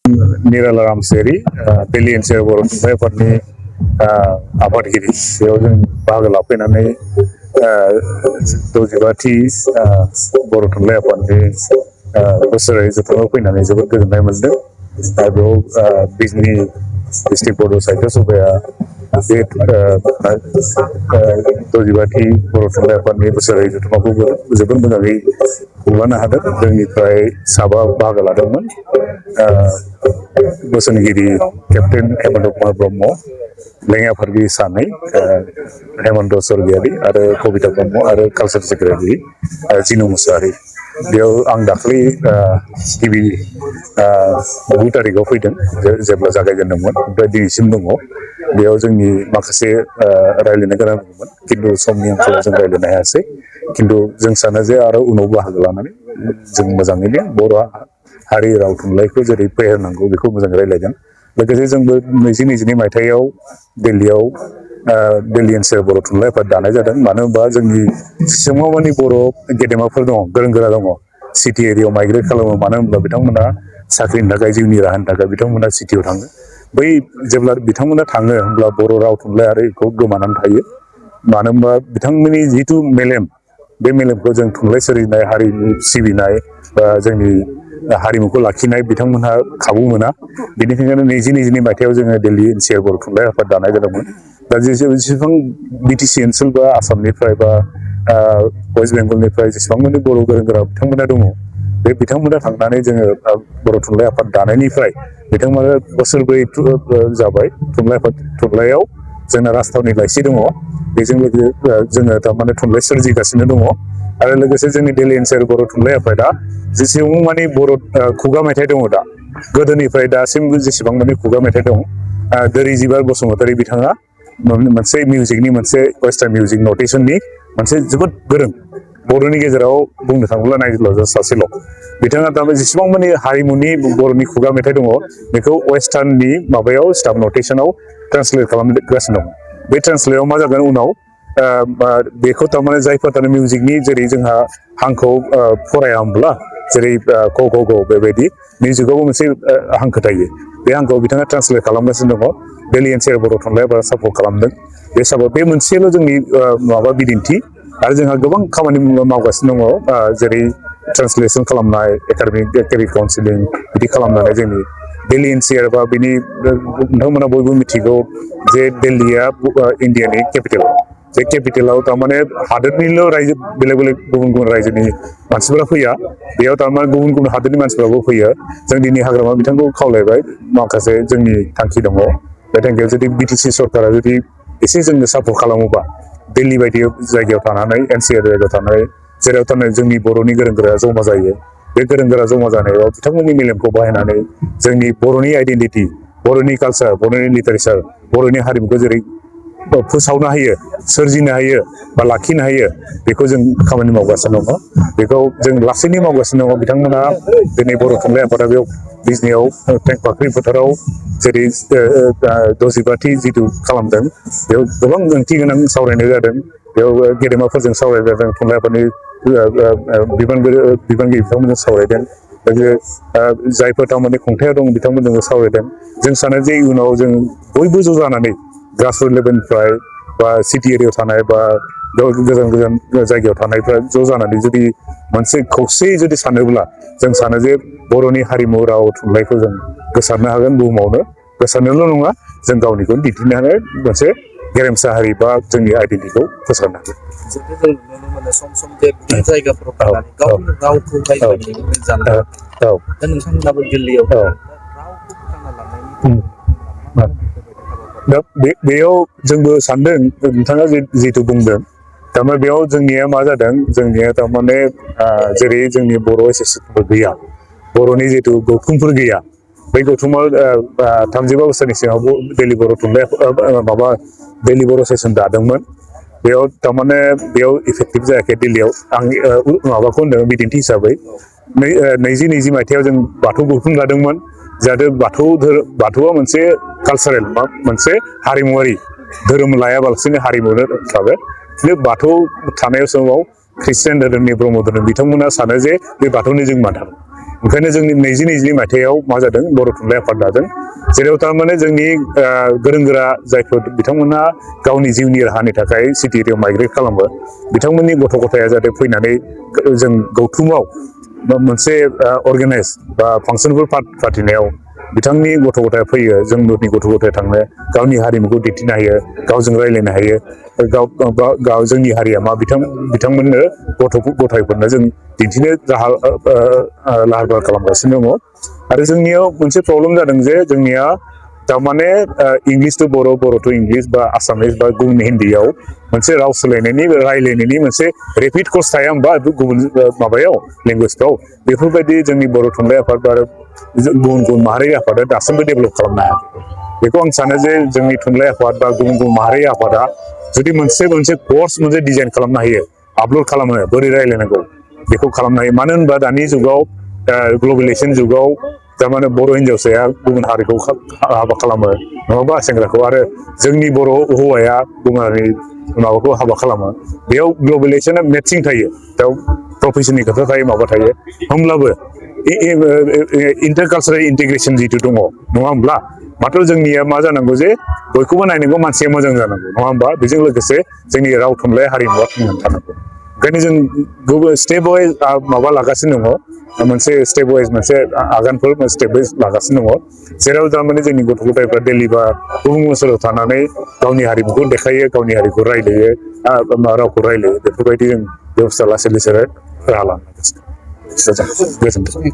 निराला रामसियारि दिल्ली एन.स बर' थुनलाइ आफादनि आफादगिरि बेयाव जों बाहागो लाफैनानै 65थि बर' थुनलाइ आफादनि बोसोरारि जथुम्मायाव फैनानै जोबोद गोजोननाय मोनदों। आरो बेयाव बिजनि डिस्ट्रिक्ट बड' साहित्य सभाया बे 65थि बर' थुनलाइ आफादनि बोसोरारि जथुम्माखौ जोबोद मोजाङै खुंलांनो हादों। जोंनिफ्राय 7 बाहागो लादोंमोन। बोसोनगिरि केप्टेन हेमन्त कुमार ब्रह्म, लेङाइ आफादगिरि 2 हेमन्त स्वर्गियारि आरो कबिता ब्रह्म आरो कालचार सेक्रेटारि जिनु मुसाहारि। बेयाव आं दाख्लै गिबि 9 तारिखआव फैदों जेब्ला जागायजेनदोंमोन, ओमफ्राय दिनैसिम दङ। बेयाव जोंनि माखासे रायज्लायनो गोनां दंमोन, खिन्थु समनि आंखालाव जों रायज्लायनो हायासै। खिन्थु जों सानो जे आरो उनाव बाहागो लानानै जों मोजाङैनो बर' हारि राव थुनलाइखौ जेरै फेहेरनांगौ बेखौ मोजाङै रायज्लायगोन। लोगोसे जोंबो 2022 मायथाइयाव दिल्लीयाव दिल्ली एन.स बर' थुनलाइ आफाद दानाय जादों। मानो होनबा जोंनि जेसेबां मानि बर' गेदेमाफोर दङ, गोरों गोरा दङ, सिटि एरियायाव माइग्रेट खालामो। मानो होनब्ला बिथांमोना साख्रिनि थाखाय, जिउनि राहानि थाखाय बिथांमोना सिटियाव थाङो। बै जेब्ला बिथांमोना थाङो होमब्ला बर' राव थुनलाइ आरो बेखौ गोमानानै थायो। मानो होनबा बिथांमोननि जिथु मेलेम, बे मेलेमखौ जों थुनलाइ सोरजिनाय, हारिमु सिबिनाय बा जोंनि हारिमुखौ लाखिनाय बिथांमोनहा खाबु मोना। बेनिखायनो 2022 मायथाइयाव जोङो दिल्ली एन.स बर' थुनलाइ आफाद दानाय जादोंमोन। दा जेसेबां बिटिसि ओनसोल बा आसामनिफ्राय बा वेस्ट बेंगलनिफ्राय जेसेबां मानि बर' गोरों गोरा बिथांमोना दङ, बे बिथांमोना थांनानै जोङो बर' थुनलाइ आफाद दानायनिफ्राय बिथांमोना बोसोरब्रै जाबाय। थुनलाइ आफाद थुनलाइयाव जोंना राजथावनि लाइसि दङ। बेजों लोगोसे जोङो थारमाने थुनलाइ सोरजिगासिनो दङ। आरो लोगोसे जोंनि दिल्ली एन.स बर' थुनलाइ आफादा जेसेबां मानि बर' खुगा मेथाइ दङ, दा गोदोनिफ्राय दासिमबो जेसेबां मानि खुगा मेथाइ दं, दोरैजिबा बसुमतारी बिथाङा मोनसे मिउजिकनि, मोनसे वेस्टार्न मिउजिक नटेसननि मोनसे जोबोद गोरों, बर'नि गेजेराव बुंनो थाङोब्ला नायजोब्ला सासेल'। बिथाङा थारमाने जेसेबां मानि हारिमुनि बर'नि खुगा मेथाइ दङ, बेखौ वेस्टार्ननि माबायाव स्टाफ नटेसनाव ट्रान्सलेट खालामगासिनो दं। बे ट्रान्सलेटआव मा जागोन उनाव बेखौ थारमाने जायफोर थारमाने मिउजिकनि, जेरै जोंहा हांखौ फराया होमब्ला, जेरै क ख ग बेबायदि मिउजिकआवबो मोनसे हांखो थायो। बे हांखोआव बिथाङा ट्रान्सलेट खालामगासिनो दङ। दिल्ली एन.स बर' थुनलाइ आफादा सापर्ट खालामदों। बे मोनसेल' जोंनि बिदिन्थि। आरो जोंहा गोबां खामानि मावगासिनो दङ, जेरै ट्रान्सलेसन खालामनाय, एकाडेमिक काउन्सिलिं बिदि खालामनानै जोंनि दिल्ली एन.स बा बिनि नोंथांमोना बयबो मिथिगौ जे दिल्लीया इण्डियानि केपिटेल। बे केपिटेलाव थारमाने हादोरनिल' रायजो, बेलेग बेलेग गुबुन गुबुन रायजोनि मानसिफोरा फैया। बेयाव थारमाने गुबुन गुबुन हादोरनि मानसिफ्राबो फैयो। जों दिनै हाग्रामा बिथांखौ खावलायबाय, माखासे जोंनि थांखि दङ। बे थांखियाव जुदि बिटिसि सरकारा जुदि एसे जोंनो सापर्ट खालामोबा, दिल्ली बायदि जायगायाव थानानै, एन.स जायगायाव थानानै, जेराव थारमाने जोंनि बर'नि गोरों गोरा जमा जायो, बे गोरों गोरा जमा जानायाव बिथांमोननि मेलेमखौ बाहायनानै जोंनि बर'नि आइडेन्टिटि, बर'नि कालचार, बर'नि लिटारेचार, बर'नि हारिमुखौ जेरै फोसावनो हायो, सोरजिनो हायो बा लाखिनो हायो, बेखौ जों खामानि मावगासिनो दङ। बेखौ जों लासैनो मावगासिनो दङ। बिथांमोना दिनै बर' थुनलाइ आफादा बेयाव बिजनियाव टेंकपाख्रि फोथाराव जेरै 65थि जिथु खालामदों, बेयाव गोबां ओंथि गोनां सावरायनाय जादों। बेयाव गेदेमाफोरजों सावरायनाय जादों, थुनलाइ आफादनि बिबानगिरि बिथांमोनजों सावरायदों। जायफोर थारमाने खुंथायाव दं बिथांमोनजों सावरायदों। जों सानो जे इयुनाव जों बयबो ज' जानानै ग्रासरुट लेभेलनिफ्राय बा सिटि एरियायाव थानाय बा गोजान गोजान जायगायाव थानायफ्रा ज' जानानै जुदि मोनसे खौसेयै जुदि सानोब्ला, जों सानो जे बर'नि हारिमु राव थुनलाइखौ जों गोसारनो हागोन बुहुमावनो। गोसारनोल' नङा, जों गावनिखौ दिन्थिनो हानाय मोनसे गेरेमसा हारि बा जोंनि आइडेन्टिटिखौ फोसाबनो हागोन। जिहेतु जों नुनो मोनो सम सम जे गुबुन जायगाफोराव थांनानै गावनि रावखौ रायज्लायनायनि जानगार। दा नोंथांमोनाबो दिल्लीयाव रावखौ फोथांना लानायनि दा बेयाव जोंबो सानदों, नोंथाङा जिहेतु बुंदों, थारमाने बेयाव जोंनिया मा जादों, जोंनिया थारमाने जेरै जोंनि बर' एस'सियेसनफोर गैया, बर'नि जिथु गौथुमफोर गैया। बै गौथुमा 35 बोसोरनि सिगाङाव दिल्ली बर' थुनलाइ दिल्ली बर' सेसन दादोंमोन। बेयाव थारमाने बेयाव इफेक्टिभ जायाखै दिल्लीयाव। आं माबाखौ होनदों बिदिन्थि हिसाबै 2020 मायथाइयाव जों बाथौ गौथुम लादोंमोन। जाहाथे बाथौआ मोनसे कालसारेल, मोनसे हारिमुवारि, धोरोम लायाबालासिनो हारिमुनो थागोन। बे बाथौ थानाय समाव ख्रिस्टियान धोरोमनि, ब्रह्म धोरोम बिथांमोना सानो जे बे बाथौनि जों मा थागोन। ओंखायनो जोंनि 2020 मायथाइयाव मा जादों बर' थुनलाइ आफाद दादों जेराव थारमाने जोंनि गोरों गोरा जायफोर बिथांमोना गावनि जिउनि राहानि थाखाय सिटि एरियायाव माइग्रेट खालामो बिथांमोननि गथ' गथाया जाहाथे फैनानै जों गौथुमाव मोनसे अर्गेनाइज बा फांसनफोर फाथिनायाव बिथांनि गथ' गथाया फैयो जोंनि गथ' गथाया थांनो गावनि हारिमुखौ दिन्थिनो हायो गावजों रायज्लायनो हायो गाव जोंनि हारिया मा बिथांमोननो गथायफोरनो जों दिन्थिनो लाहार फाहार खालामगासिनो दङ आरो जोंनियाव मोनसे प्रब्लेम जादों जे जोंनिया थारमाने इंलिस टु बर' बर' टु इंलिस बा आसामिस बा गुबुन हिन्दीयाव मोनसे राव सोलायनायनि रायलायनायनि मोनसे रेपिड कर्स थाया होमबा गुबुन माबायाव लेंगुवेजफ्राव बेफोरबायदि जोंनि बर' थुनलाइ आफाद बा गुबुन माहारि आफादा दासिमबो डेभेलप खालामनो हायाखै बेखौ आं सानो जे जोंनि थुनलाइ आफाद बा गुबुन माहारि आफादा जुदि मोनसे कर्स मोनसे डिजाइन खालामनो हायो आपल'ड खालामो बोरै रायलायनांगौ बेखौ खालामनो हायो मानो होनबा दानि जुगाव ग्लबेलाइजेसन जुगाव थारमाने बर' हिन्जावसाया गुबुन हारिखौ हाबा खालामो नङाबा सेंग्राखौ आरो जोंनि बर' हौवाया गुबुन हारिनि माबाखौ हाबा खालामो बेयाव ग्लबेलाइजेसना मेटसिं थायो बेयाव प्रफेसननि खोथा थायो माबा थायो होमब्लाबो इन्टारकालचारेल इन्टिग्रेसन जिथु दङ नङा होमब्ला माथ्र' जोंनिया मा जानांगौ जे बयखौबो नायनांगौ मानसिया मोजां जानांगौ नङा होमबा बेजों लोगोसे जोंनि राव थुनलाइ हारिमुवा थांनानै थानांगौ ओंखायनो जों गुबुन स्टेप वाइज माबा लागासिनो दङ मोनसे स्टेप वाइज मोनसे आगानफोर स्टेप वाइज लागासिनो दङ जेराव थारमाने जोंनि गथ' गथायफ्रा दिल्ली बा गुबुन ओनसोलाव थानानै गावनि हारिमुखौ देखायो गावनि हारिखौ रायलायो रावखौ रायलायो बेफोरबायदि जों बेबस्था लासै लासै राहा लानांगासिनो गोजोन्थों